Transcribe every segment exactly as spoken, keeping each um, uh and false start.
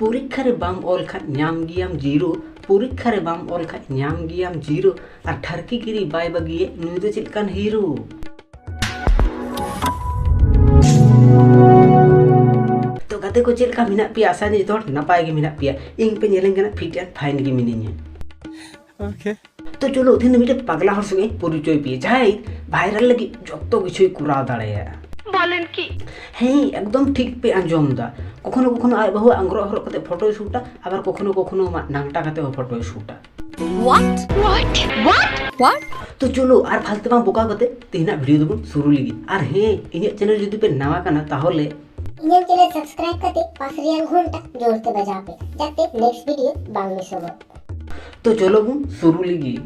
ᱯᱚᱨᱤᱠᱠᱷᱟ ᱨᱮ ᱵᱟᱢ ᱚᱞ ᱠᱷᱟᱡ ᱧᱟᱢ ᱜᱮᱭᱟᱢ ᱡᱤᱨᱳ᱾ ᱯᱚᱨᱤᱠᱠᱷᱟ ᱨᱮ ᱵᱟᱢ ᱚᱞ ᱠᱷᱟᱡ ᱧᱟᱢ ᱜᱮᱭᱟᱢ ᱡᱤᱨᱳ᱾ ᱟᱨ ᱴᱷᱟᱨᱠᱤ ᱜᱤᱨᱤ ᱵᱟᱭ ᱵᱟᱹᱜᱤᱭᱮᱫ ᱱᱩᱭ ᱫᱚ ᱪᱮᱫ ᱞᱮᱠᱟᱱ ᱦᱤᱨᱳ? ᱛᱚ ᱜᱟᱛᱮ ᱠᱚ, ᱪᱮᱫ ᱞᱮᱠᱟ ᱢᱮᱱᱟᱜ ᱯᱮᱭᱟ? ᱟᱥᱟ ᱡᱚᱛᱚ ᱦᱚᱲ ᱱᱟᱯᱟᱭ ᱜᱮ ᱢᱮᱱᱟᱜ ᱯᱮᱭᱟ᱾ ᱤᱧ ᱯᱮ ᱧᱮᱞᱮᱧ ᱠᱟᱱᱟ, ᱯᱷᱤᱴ ᱮᱱᱰ ᱯᱷᱟᱭᱤᱱ ᱜᱮ ᱢᱤᱱᱟᱹᱧᱟ᱾ Okay. ᱛᱚ ᱪᱚᱞᱚ, ᱛᱮᱦᱮᱧ ᱫᱚ ᱢᱤᱫᱴᱮᱱ ᱯᱟᱜᱽᱞᱟ ᱦᱚᱲ ᱥᱚᱸᱜᱮ ᱯᱚᱨᱤᱪᱚᱭ ᱯᱮᱭᱟ, ᱡᱟᱦᱟᱸᱭ ᱵᱷᱟᱭᱨᱟᱞ ᱞᱟᱹᱜᱤᱫ ᱡᱚᱛᱚ ᱠᱤᱪᱷᱩᱭ ᱠᱚᱨᱟᱣ ᱫᱟᱲᱮᱭᱟᱜᱼᱟ᱾ ᱵᱚᱞᱮᱱ ᱠᱤ? ᱦᱮᱸ, ᱮᱠᱫᱚᱢ ᱴᱷᱤᱠ ᱯᱮ ᱟᱸᱡᱚᱢ ᱫᱟ᱾ ᱠᱚᱠᱷᱚᱱᱳ ᱠᱚᱠᱷᱚᱱᱳ ᱟᱡ ᱵᱟᱹᱦᱩᱣᱟᱜ ᱟᱝᱨᱚᱜ ᱦᱚᱨᱚᱜ ᱠᱟᱛᱮ ᱯᱷᱳᱴᱳᱭ ᱥᱩᱴᱟ, ᱟᱵᱟᱨ ᱠᱚᱠᱷᱚᱱᱳ ᱠᱚᱠᱷᱚᱱᱳ ᱟᱢᱟᱜ ᱱᱟᱝᱴᱟ ᱠᱟᱛᱮ ᱦᱚᱸ ᱯᱷᱳᱴᱳᱭ ᱥᱩᱴᱟ᱾ What? What? What? ᱛᱚ ᱪᱚᱞᱚ, ᱟᱨ ᱯᱷᱟᱞᱛᱩ ᱵᱟᱝ ᱵᱚᱠᱟ ᱠᱟᱛᱮ ᱛᱮᱦᱮᱧᱟᱜ ᱵᱷᱤᱰᱤᱭᱳ ᱫᱚᱵᱚᱱ ᱥᱩᱨᱩ ᱞᱮᱜᱮ᱾ ᱟᱨ ᱦᱮᱸ, ᱤᱧᱟᱹᱜ ᱪᱮᱱᱮᱞ ᱡᱩᱫᱤ ᱯᱮ ᱱᱟᱣᱟ ᱠᱟᱱᱟ, ᱛᱟᱦᱚᱞᱮ ᱤᱧᱟᱹᱜ ᱪᱮᱱᱮᱞ ᱥᱟᱵᱥᱠᱨᱟᱭᱤᱵ ᱠᱟᱛᱮ ᱯᱟᱥ ᱨᱮᱭᱟᱜ ᱜᱷᱚᱱᱴᱟ ᱡᱳᱨ ᱛᱮ ᱵᱟᱡᱟᱣ ᱯᱮ, ᱡᱟᱛᱮ ᱱᱮᱠᱥᱴ ᱵᱷᱤᱰᱤᱭᱳ ᱵᱟᱝ ᱢᱤᱥᱚᱜᱚᱜ᱾ ᱛᱚ ᱪᱚᱞᱚ ᱵᱚᱱ ᱥᱩᱨᱩ ᱞᱮᱜᱮ᱾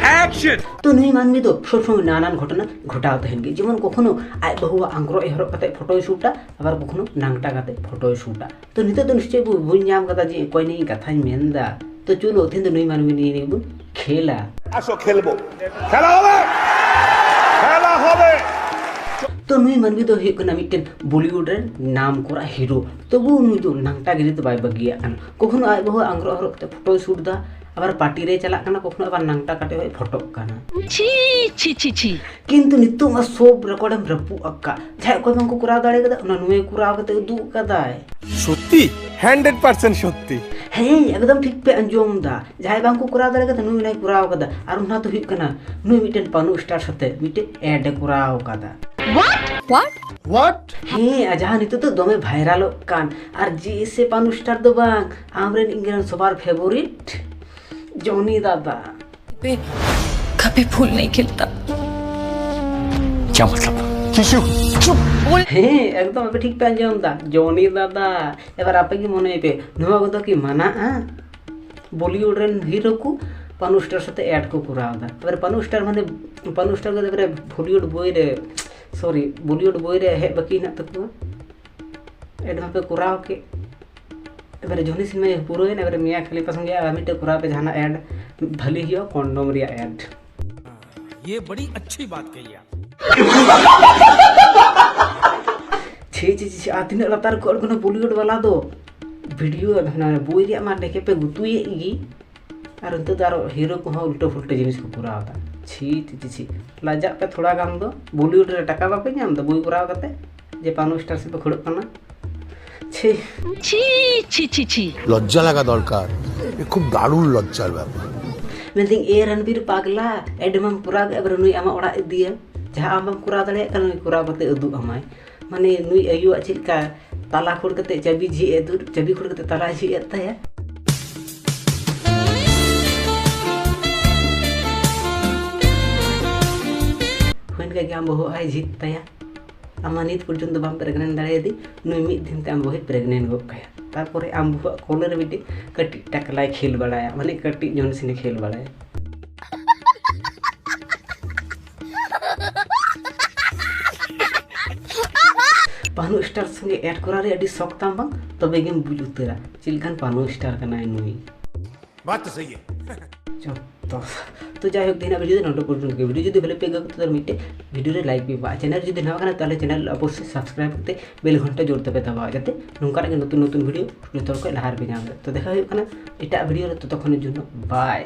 Action! ᱛᱚ ᱱᱩᱭ ᱢᱟᱹᱱᱢᱤ ᱫᱚ ᱥᱚᱵ ᱥᱚᱢᱚᱭ ᱱᱟᱱᱟᱱ ᱜᱷᱚᱴᱚᱱᱟ ᱜᱷᱚᱴᱟᱣ ᱛᱟᱦᱮᱱ ᱜᱮ, ᱡᱮᱢᱚᱱ ᱠᱚᱠᱷᱚᱱᱳ ᱟᱡ ᱵᱟᱹᱦᱩᱣᱟᱜ ᱟᱝᱨᱚᱜ ᱮ ᱦᱚᱨᱚᱜ ᱠᱟᱛᱮ ᱯᱷᱳᱴᱳᱭ ᱥᱩᱴᱟ, ᱟᱵᱟᱨ ᱠᱚᱠᱷᱚᱱᱳ ᱱᱟᱝᱴᱟ ᱠᱟᱛᱮ ᱯᱷᱳᱴᱳᱭ ᱥᱩᱴᱟ᱾ ᱛᱚ ᱱᱤᱛᱚᱜ ᱫᱚ ᱱᱤᱥᱪᱚᱭ ᱵᱚ ᱵᱩᱡᱽ ᱧᱟᱢ ᱠᱟᱫᱟ ᱡᱮ ᱚᱠᱚᱭ ᱱᱤᱭᱮ ᱠᱟᱛᱷᱟᱧ ᱢᱮᱱᱫᱟ᱾ ᱛᱚ ᱪᱚᱞᱚ, ᱛᱮᱦᱮᱧ ᱫᱚ ᱱᱩᱭ ᱢᱟᱹᱱᱢᱤ ᱱᱤᱭᱮ ᱜᱮᱵᱚᱱ ᱠᱷᱮᱞᱟ᱾ আসো খেলবো, খেলা হবে, খেলা হবে। ᱛᱚ ᱱᱩᱭ ᱢᱟᱹᱱᱢᱤ ᱫᱚ ᱦᱩᱭᱩᱜ ᱠᱟᱱᱟ ᱢᱤᱫᱴᱮᱱ ᱵᱚᱞᱤᱣᱩᱰ ᱨᱮᱱ ᱱᱟᱢ ᱠᱚᱨᱟ ᱦᱤᱨᱳ᱾ ᱛᱚᱵᱩ ᱱᱩᱭ ᱫᱚ ᱱᱟᱝᱴᱟ ᱜᱤᱨᱤ ᱫᱚ ᱵᱟᱭ ᱵᱟᱹᱜᱤᱭᱟᱜ ᱠᱟᱱᱟ᱾ ᱠᱚᱠᱷᱚᱱᱳ ᱟᱡ ᱵᱟᱹᱦᱩ ᱟᱝᱨᱚᱜ ᱦᱚᱨᱚᱜ ᱠᱟᱛᱮ ᱯᱷᱳᱴᱳᱭ ᱥᱩᱴ ᱫᱟ, ᱟᱵᱟᱨ ᱯᱟᱨᱴᱤ ᱨᱮᱭ ᱪᱟᱞᱟᱜ ᱠᱟᱱᱟ, ᱠᱚᱠᱷᱚᱱᱳ ᱟᱵᱟᱨ ᱱᱟᱝᱴᱟ ᱠᱟᱛᱮ ᱦᱚᱸᱭ ᱯᱷᱳᱴᱳᱜ ᱠᱟᱱᱟ᱾ ছি ছি ছি ছি। ᱠᱤᱱᱛᱩ ᱱᱤᱛᱚᱜ ᱢᱟ ᱥᱚᱵ ᱨᱮᱠᱚᱨᱰ ᱮᱢ ᱨᱟᱹᱯᱩᱫ ᱟᱠᱟᱫ᱾ ᱡᱟᱦᱟᱸᱭ ᱚᱠᱚᱭ ᱵᱟᱝᱠᱚ ᱠᱚᱨᱟᱣ ᱫᱟᱲᱮ ᱠᱟᱫᱟ, ᱚᱱᱟ ᱱᱩᱭᱮ ᱠᱚᱨᱟᱣ ᱠᱟᱛᱮ ᱩᱫᱩᱜ ᱠᱟᱫᱟᱭ᱾ সত্যি? হান্ড্রেড পার্সেন্ট সত্যি। ᱦᱮᱸ, ᱮᱠᱫᱚᱢ ᱴᱷᱤᱠ ᱯᱮ ᱟᱸᱡᱚᱢ ᱫᱟ᱾ ᱡᱟᱦᱟᱸᱭ ᱵᱟᱝᱠᱚ ᱠᱚᱨᱟᱣ ᱫᱟᱲᱮ ᱠᱟᱫᱟ, ᱱᱩᱭ ᱚᱱᱟᱭ ᱠᱚᱨᱟᱣ ᱠᱟᱫᱟ᱾ ᱟᱨ ᱚᱱᱟ ᱫᱚ ᱦᱩᱭᱩᱜ ᱠᱟᱱᱟ, ᱱᱩᱭ ᱢᱤᱫᱴᱮᱱ ᱯᱟᱱᱩ ᱥᱴᱟᱨ ᱥᱟᱛᱮ ᱢᱤᱫᱴᱮᱱ ᱮᱰ ᱮ ᱠᱚᱨᱟᱣ ᱠᱟᱫᱟ᱾ What? হোয়াট? ᱦᱮᱸ, ᱟᱨ ᱡᱟᱦᱟᱸ ᱱᱤᱛᱚᱜ ᱫᱚ ᱫᱚᱢᱮ ᱵᱷᱟᱭᱨᱟᱞᱚᱜ ᱠᱟᱱ, ᱟᱨ ᱡᱮ ᱥᱮ ᱯᱟᱱᱩ ᱥᱴᱟᱨ ᱫᱚ ᱵᱟᱝ, ᱟᱢᱨᱮᱱ ᱤᱧᱨᱮᱱ ᱥᱚᱵᱟᱨ ᱯᱷᱮᱵᱚᱨᱤᱴ ᱡᱚᱱᱤ ᱫᱟᱫᱟ᱾ पे कभी फूल नहीं खिलता। क्या मतलब? किशु, चुप। ᱦᱮᱸ, ᱮᱠᱫᱚᱢ ᱟᱯᱮ ᱴᱷᱤᱠ ᱯᱮ ᱟᱸᱡᱚᱢ ᱫᱟ, ᱡᱚᱱᱤ ᱫᱟᱫᱟ᱾ ᱮᱵᱟᱨ ᱟᱯᱮ ᱜᱮ ᱢᱚᱱᱮᱭ ᱯᱮ, ᱱᱚᱣᱟ ᱠᱚᱫᱚ ᱠᱤ ᱢᱟᱱᱟᱜᱼᱟ? ᱵᱚᱞᱤᱣᱩᱰ ᱨᱮᱱ ᱦᱤᱨᱳ ᱠᱚ ᱯᱟᱱᱩ ᱥᱴᱟᱨ ᱥᱟᱛᱮ ᱮᱰ ᱠᱚ ᱠᱚᱨᱟᱣ ᱫᱟ᱾ ᱮᱵᱟᱨ ᱯᱟᱱᱩ ᱥᱴᱟᱨ ᱢᱟᱱᱮ, ᱯᱟᱱᱩ ᱥᱴᱟᱨ ᱠᱚᱫᱚ ᱮᱵᱟᱨᱮ ᱵᱚᱞᱤᱣᱩᱰ ᱵᱳᱭ ᱨᱮ, ᱥᱚᱨᱤ, ᱵᱚᱞᱤᱣᱩᱰ ᱵᱳᱭ ᱨᱮ ᱦᱮᱡ ᱵᱟᱹᱠᱤ ᱦᱮᱱᱟᱜ ᱛᱟᱠᱚᱣᱟ᱾ ᱮᱰ ᱢᱟᱯᱮ ᱠᱚᱨᱟᱣ ᱠᱮᱫ, ᱮᱵᱟᱨᱮ ᱡᱚᱱᱤ ᱥᱤᱱᱦᱟ ᱯᱩᱨᱟᱹᱣᱮᱱᱟ, ᱮᱵᱟᱨᱮ ᱢᱤᱭᱟ ᱠᱷᱟᱞᱤᱯᱷᱟ ᱥᱚᱸᱜᱮ ᱟᱨ ᱢᱤᱫᱴᱮᱡ ᱠᱚᱨᱟᱣ ᱯᱮ ᱡᱟᱦᱟᱱᱟᱜ ᱮᱰ, ᱵᱷᱟᱹᱞᱤ ᱦᱩᱭᱩᱜᱼᱟ ᱠᱚᱱᱰᱚᱢ ᱨᱮᱭᱟᱜ ᱮᱰ᱾ ये बड़ी अच्छी बात कही आप। ᱪᱷᱤ ᱪᱷᱤ ᱪᱷᱤ, ᱟᱨ ᱛᱤᱱᱟᱹᱜ ᱞᱟᱛᱟᱨ ᱠᱚ ᱟᱬᱜᱚᱱᱟ ᱵᱚᱞᱤᱣᱩᱰ ᱵᱟᱞᱟ ᱫᱚ᱾ ᱵᱷᱤᱰᱤᱭᱳ ᱟᱫᱚ ᱦᱟᱱᱟ ᱵᱳᱭ ᱨᱮᱭᱟᱜ ᱢᱟ ᱰᱮᱠᱮ ᱯᱮ ᱜᱩᱛᱩᱭᱮᱫ ᱜᱮ, ᱟᱨ ᱱᱤᱛᱚᱜ ᱫᱚ ᱟᱨᱚ ᱦᱤᱨᱳ ᱠᱚᱦᱚᱸ ᱩᱞᱴᱟᱹ ᱯᱷᱩᱞᱴᱟᱹ ᱡᱤᱱᱤᱥ ᱠᱚ ᱠᱚᱨᱟᱣ ᱮᱫᱟ᱾ ᱪᱷᱤ ᱪᱷᱤ ᱪᱷᱤ ᱪᱷᱤ, ᱞᱟᱡᱟᱜ ᱯᱮ ᱛᱷᱚᱲᱟ ᱜᱟᱱ ᱫᱚ᱾ ᱵᱚᱞᱤᱣᱩᱰ ᱨᱮ ᱴᱟᱠᱟ ᱵᱟᱯᱮ ᱧᱟᱢ ᱮᱫᱟ ᱵᱳᱭ ᱠᱚᱨᱟᱣ ᱠᱟᱛᱮ, ᱡᱮ ᱯᱟᱱᱩ ᱥᱴᱟᱨ ᱥᱮᱫ ᱯᱮ ᱠᱷᱚᱲᱚᱜ ᱠᱟᱱᱟ? ᱪᱷᱤ᱾ ছি ছি ছি ছি। লজ্জা লাগা দরকার, এ খুব দারুণ লজ্জার ব্যাপার। ᱢᱮᱱᱫᱟᱹᱧ, ᱮ ᱨᱚᱱᱵᱤᱨ ᱯᱟᱜᱽᱞᱟ, ᱮᱰ ᱢᱟᱢ ᱠᱚᱨᱟᱣ ᱠᱮᱫ, ᱮᱵᱟᱨᱮ ᱱᱩᱭ ᱟᱢᱟᱜ ᱚᱲᱟᱜ ᱤᱫᱤᱭᱮᱢ᱾ ᱡᱟᱦᱟᱸ ᱟᱢ ᱵᱟᱢ ᱠᱚᱨᱟᱣ ᱫᱟᱲᱮᱭᱟᱜ ᱠᱟᱱᱟ, ᱱᱩᱭ ᱠᱚᱨᱟᱣ ᱠᱟᱛᱮ ᱩᱫᱩᱜ ᱟᱢᱟᱭ᱾ ᱢᱟᱱᱮ, ᱱᱩᱭ ᱟᱭᱳᱣᱟᱜ ᱪᱮᱫ ᱞᱮᱠᱟ ᱛᱟᱞᱟ ᱠᱷᱟᱹᱲ ᱠᱟᱛᱮ ᱪᱟᱹᱵᱤ ᱡᱷᱤᱡ ᱮ ᱫᱩ-, ᱪᱟᱹᱵᱤ ᱠᱷᱟᱹᱲ ᱠᱟᱛᱮ ᱛᱟᱞᱟᱭ ᱡᱷᱤᱡ ᱮᱫ ᱛᱟᱭᱟ᱾ ᱦᱩᱭᱮᱱ ᱠᱷᱟᱡ ᱜᱮ ᱟᱢ ᱵᱟᱹᱦᱩ ᱟᱭ ᱡᱷᱤᱡ ᱛᱟᱭᱟ᱾ ᱟᱢ ᱢᱟ ᱱᱤᱛ ᱯᱚᱨᱡᱚᱱᱛᱚ ᱵᱟᱢ ᱯᱨᱮᱜᱱᱮᱱᱴ ᱫᱟᱲᱮᱭᱟᱫᱮ, ᱱᱩᱭ ᱢᱤᱫ ᱫᱤᱱ ᱛᱮ ᱟᱢ ᱵᱟᱹᱦᱩᱭ ᱯᱨᱮᱜᱱᱮᱱᱴ ᱜᱚᱫ ᱠᱟᱭᱟ᱾ ᱛᱟᱨᱯᱚᱨᱮ ᱟᱢ ᱵᱟᱹᱦᱩᱣᱟᱜ ᱠᱚᱞᱮ ᱨᱮ ᱢᱤᱫᱴᱤᱡ ᱠᱟᱹᱴᱤᱡ ᱴᱟᱠᱞᱟᱭ ᱠᱷᱮᱞ ᱵᱟᱲᱟᱭᱟ, ᱢᱟᱱᱮ ᱠᱟᱹᱴᱤᱡ ᱡᱚᱱᱥᱤᱱᱮ ᱠᱷᱮᱞ ᱵᱟᱲᱟᱭᱟ᱾ ᱯᱟᱱᱩ ᱥᱴᱟᱨ ᱥᱚᱸᱜᱮ ᱮᱰ ᱠᱚᱨᱟᱣ ᱨᱮ ᱟᱹᱰᱤ ᱥᱚᱠ ᱛᱟᱢ ᱵᱟᱝ? ᱛᱚᱵᱮ ᱜᱮᱢ ᱵᱩᱡᱽ ᱩᱛᱟᱹᱨᱟ ᱪᱮᱫ ᱞᱮᱠᱟᱱ ᱯᱟᱱᱩ ᱥᱴᱟᱨ ᱠᱟᱱᱟᱭ ᱱᱩᱭ᱾ ᱵᱟᱛ ᱛᱚ ᱥᱟᱦᱤ ᱦᱮ᱾ ᱪᱚ, ᱛᱚ, ᱛᱚ ᱡᱟᱭᱦᱳᱠ, ᱛᱮᱦᱮᱧᱟᱜ ᱵᱷᱤᱰᱤᱭᱳ ᱫᱚ ᱱᱚᱰᱮ ᱯᱚᱨᱡᱚᱱᱛᱚ ᱜᱮ᱾ ᱵᱷᱤᱰᱤᱭᱳ ᱡᱩᱫᱤ ᱵᱷᱟᱞᱮ ᱯᱮ ᱟᱹᱭᱠᱟᱹᱣ ᱠᱮᱫᱟ, ᱛᱚ ᱢᱤᱫᱴᱮᱡ ᱵᱷᱤᱰᱤᱭᱳ ᱨᱮ ᱞᱟᱭᱤᱠ ᱯᱮ ᱮᱢᱟ᱾ ᱪᱮᱱᱮᱞ ᱡᱩᱫᱤ ᱱᱟᱣᱟ ᱠᱟᱱᱟ, ᱛᱟᱦᱚᱞᱮ ᱪᱮᱱᱮᱞ ᱚᱵᱚᱥᱥᱳᱭ ᱥᱟᱵᱥᱠᱨᱟᱭᱤᱵ ᱠᱟᱛᱮ ᱵᱮᱞ ᱜᱷᱚᱱᱴᱟ ᱡᱳᱨ ᱛᱮᱯᱮ ᱫᱟᱵᱟᱣᱟ, ᱡᱟᱛᱮ ᱱᱚᱝᱠᱟᱱᱟᱜ ᱜᱮ ᱱᱚᱛᱩᱱ ᱱᱚᱛᱩᱱ ᱵᱷᱤᱰᱤᱭᱳ ᱡᱚᱛᱚ ᱦᱚᱲ ᱠᱷᱚᱱ ᱞᱟᱦᱟ ᱨᱮᱯᱮ ᱧᱟᱢ ᱫᱟᱲᱮᱭᱟᱜ᱾ ᱛᱚ ᱫᱮᱠᱷᱟ ᱦᱩᱭᱩᱜ ᱠᱟᱱᱟ ᱮᱴᱟᱜ ᱵᱷᱤᱰᱤᱭᱳ ᱨᱮ, ᱛᱚᱛᱚᱠᱷᱚᱱ ᱡᱚᱱᱱᱚ ᱵᱟᱭ᱾